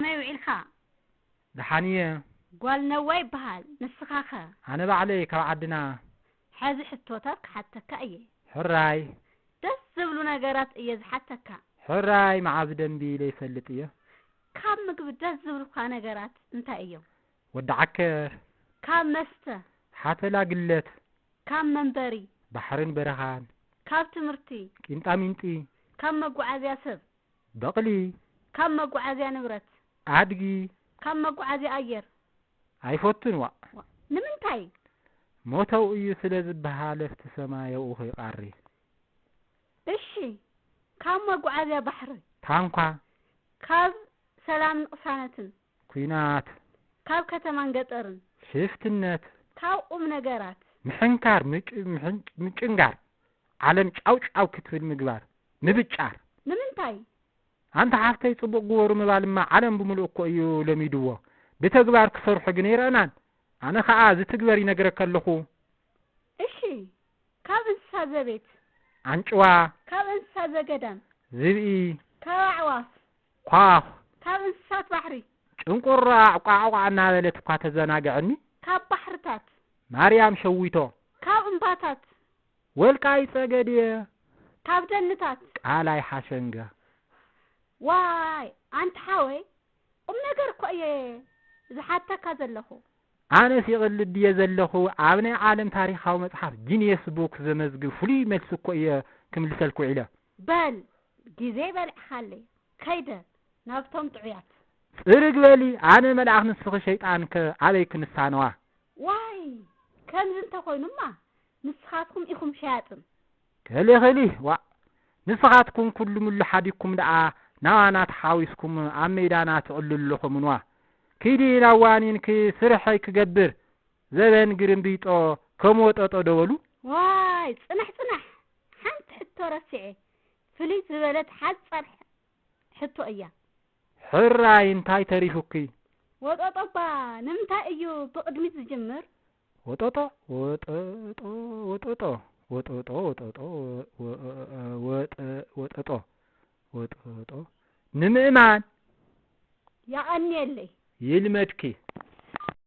ከመይ ውዒልካ? ደሓን እየ። ጓል ነዋ ይበሃል። ንስኻኸ? ኣነ ባዕለይ ካብ ዓድና። ሕዚ ሕቶታት ክሓተካ እየ። ሕራይ። ደስ ዝብሉ ነገራት እየ ዝሓተካ። ሕራይ፣ መዓዝ ደንቢ ኢለ ይፈልጥ እየ። ካብ ምግቢ ደስ ዝብሉካ ነገራት እንታይ እዮም? ወዲ ዓከር። ካብ መስተ? ሓተላ ግለት። ካብ መንበሪ? ባሕርን በረኻን። ካብ ትምህርቲ? ቂንጣሚንጢ። ካብ መጓዓዝያ ሰብ? በቕሊ። ካብ መጓዓዝያ ንብረት? ኣድጊ። ካብ መጓዓዝያ ኣየር? ኣይፈቱን ዋእ። ንምንታይ? ሞተው እዩ ስለ ዝበሃል ኣብቲ ሰማይ ኣብኡ ከይቓሪ። እሺ፣ ካብ መጓዓዝያ ባሕሪ? ታንኳ። ካብ ሰላምን ቅሳነትን? ኲናት። ካብ ከተማን ገጠርን? ሽፍትነት። ካብ ቁም ነገራት? ምሕንካር፣ ምጭ- ምሕን- ምጭንጋር። ዓለም ጫው ጫው ክትብል ምግባር። ምብጫር። ንምንታይ? ኣንታ ሓፍተይ ጽቡቕ ግበሩ ምባልማ ዓለም ብምሉእ እኮ እዩ ለሚድዎ። ብተግባር ክሰርሑ ግን ኣይረኣናን። ኣነ ኸኣ ዝትግበር ይነግረካ ኣለኹ። እሺ፣ ካብ እንስሳ ዘቤት? ኣንጭዋ። ካብ እንስሳ ዘገዳም? ዝብኢ። ካብ ኣዕዋፍ? ኳኽ። ካብ እንስሳት ባሕሪ? ጭንቁራ ቋዕቋዕ እናበለት እኳ ተዘናግዐኒ። ካብ ባሕርታት? ማርያም ሸዊቶ። ካብ እምባታት? ወልቃይ ጸገዴ። ካብ ደንታት? ቃላይ ሓሸንገ። ዋይ ኣንታ ሓወይ፣ ቁም ነገር እኮ እየ ዝሓተካ ዘለኹ። ኣነስ ይቕልድ ድየ ዘለኹ? ኣብ ናይ ዓለም ታሪኻዊ መጽሓፍ ጊኒየስ ቡክ ዘመዝግብ ፍሉይ መልሲ እኮ እየ ክምልሰልኩ ውዒለ። በል ግዜ በሊዕኻለይ፣ ከይደ ናብቶም ጥዑያት። ጽርግ በሊ፣ ኣነ መልኣኽ ንስኺ ሸይጣንከ ኣበይ ክንሳነዋ? ዋይ ከምዚ እንተኾይኑማ ንስኻትኩም ኢኹም ሸያጥን። ከሊኸሊ ዋእ፣ ንስኻትኩም ኩሉ ምሉ ሓዲግኩም ደኣ ናባና ተሓዊስኩም ኣብ ሜዳና ትዕልሉ ኣለኹምንዋ። ኪዲ ናብ ዋኒንኪ ስርሐይ ክገብር ዘበን ግርምቢጦ ከም ወጠጦ ዶ በሉ። ዋይ ጽናሕ ጽናሕ፣ ሓንቲ ሕቶ ረሲዐ፣ ፍልይ ዝበለት ሓጻር ሕቶ እያ። ሕራይ እንታይ ተሪፉኪ? ወጠጦባ ንምንታይ እዩ ብቕድሚት ዝጅምር? ወጠጦ ወጠጦ ወጠጦ ወጠጦ ወጠጦ ወ- ወጠ- ወጠጦ ወጠጦ ንምእማን። ያቐንየለይ። ይልመድኪ።